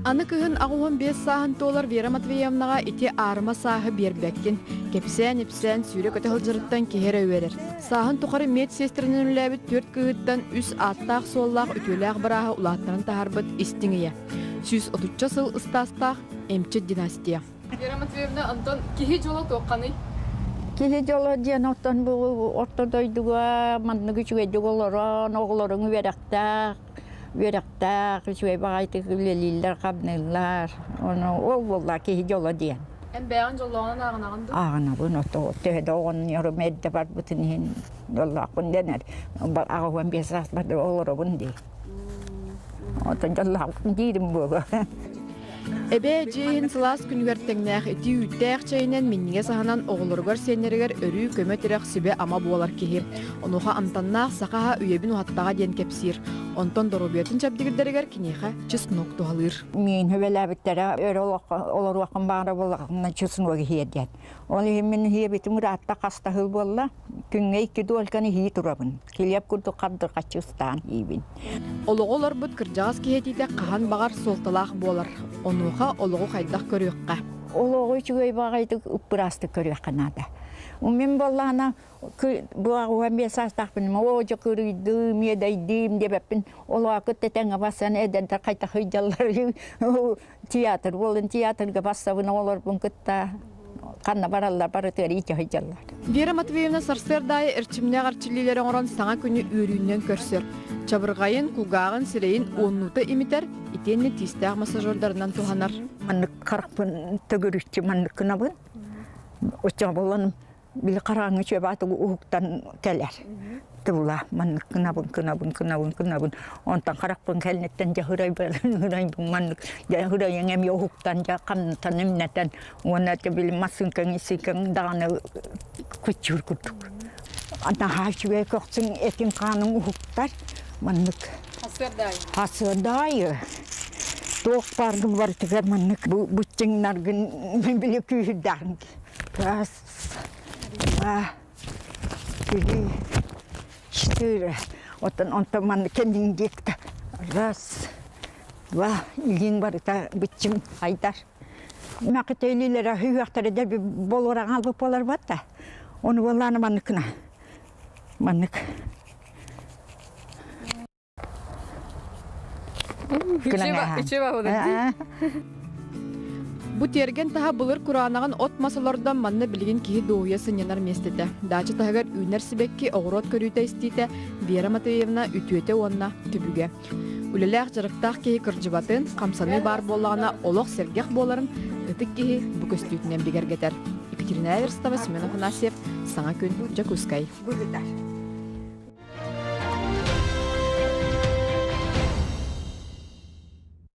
Аны кыһын 85 сааһын туолар Вера Матвеевнаҕа ити аарыма сааһы биэрбэккин. Кэпсээн-ипсээн, сүүрэ-көтө сылдьарыттан киһи эрэ үөрэр. Сааһын тухары медсиэстэрэнэн үлэлээбит түөрт кыыһыттан үс ааттаах-суоллаах үтүөлээх бырааһы улааттаран таһаарбыт истиҥ ийэ. 130 сыл ыстаастаах эмчит династия. Вера Матвеевна, онтон киһи дьоло туохханый? Киһи дьоло диэн оттон бу орто дойдуга маннык үчүгэйдик олорон, оҕолоруҥ үөрэхтээх, үөрэхтээх, үчүгэй баҕайытык үлэлииллэр-хамныыллар. Ону ол буолла киһи дьоло диэн. Эн бэйэҕин дьоллооҕунан ааҕынаҕын дуо? Ааҕынабын, ото төһө да оҕонньорум эрдэ барбытын иһин дьоллоохпун дэнэр. 85 сааспар олоробун дии. Оттон дьоллоохпун диирим буолуо. Эбээ дьиэ иһин сылаас күнүгэр тэҥнээх итии үүттээх чэйинэн минньигэс аһынан оҕолоругар, сиэннэригэр өрүү көмө-тирэх сүбэ-ама буолар киһи. Онуоха амтаннаах саха аһа үйэбин уһаттаҕа диэн кэпсиир. Онтон доруобуйатын чэбдигирдэригэр киниэхэ чеснок туһалыыр. Миин сүбэлээбиттэрэ өр олоруоххун баҕара буоллаххына чеснок иһиэ диэн. Ол иһин мин иһиэбитим ыраатта хаста сыл буолла. Күҥҥэ икки дуольканы иһии турабын. Килиэп курдук хабдырҕаччы ыстаан иибин. Олоҕу олорбут кырдьаҕас киһи этиитэ хаһан баҕар суолталаах буолар. Онуоха олоҕу хайдах көрүөххэ? Олоҕу үчүгэй баҕайытык ыппыраастык көрүөххэ наада. Мин буоллаҕына буаҕуһан биэс саастаахпын оо дьэ кырыйдым, иэдэйдим диэбэппин. Олоҕу кытта тэҥҥэ барсан эдэрдэр хайдах сылдьалларый театр буолан театрга барсабын оҕолорбун кытта ханна бараллар барытыгар иитэ сылдьаллар. Вера Матвеевна сарсыарда аайы эрчимнээх эрчиллиилэри оҥорон саҥа күнү үөрүүнэн көрсөр. Чабырҕайын, кулгааҕын, сирэйин уоннуута имитэр, итиэннэ тиистээх массажердарынан туһанар. Маннык харахпын төгүрүччү маннык гынабын. Оччоҕо буолан били хараҥа үчүгэйбаат уһуктан кэлэр тылла маннык гынабын гынабын гынабын гынабын онтон харахпын кэнниттэн дьэ хырайбын маннык дьэ хырайыҥ эмиэ уһуктан дьэ хамнатан имнэтэн уонна дьэ били массыынкаҥ исиикэҥ даҕаны куччуур курдук наһаа үчүгэй көхсүҥ этиҥ хааныҥ уһуктар маннык хасыардаайы туох бааргын барытыгар маннык быччыҥнаргын били күүһүрдэҕин Раз, два, три, четыре. Оттон онтон манна кэннин диэкта. Раз, два, илииҥ барыта быччыҥ хайдар. Мэхитейлилere hüyöhtere de bir болураң албып болар батта. Оны болланы манныкына. Маннык. Бу тиэргэн таһа былыр кураанаҕын от-мас олордон манна билигин киһи дуоһуйа сынньанар миэстэтэ. Даача таһыгар үүнэр сибэкки, оҕуруот көрүүтэ-истиитэ Вера Матвеевна үтүөтэ уонна түбүгэ. Үлэлээх дьарыктаах киһи кырдьыбатын, хамсаныы баар буоллаҕына олох сэргэх буоларын ытык киһи бу көстүүтүнэн бигэргэтэр. Екатерина Эверстова, Семен Афанасьев, Саҥа күн, Дьокуускай.